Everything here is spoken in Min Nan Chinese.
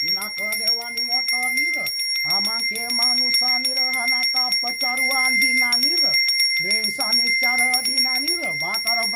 Pinaka dewani ngoto nira. Hamangke manusa nira hanata pecaruan dinanira. Ring saniscara dinanira. Batara.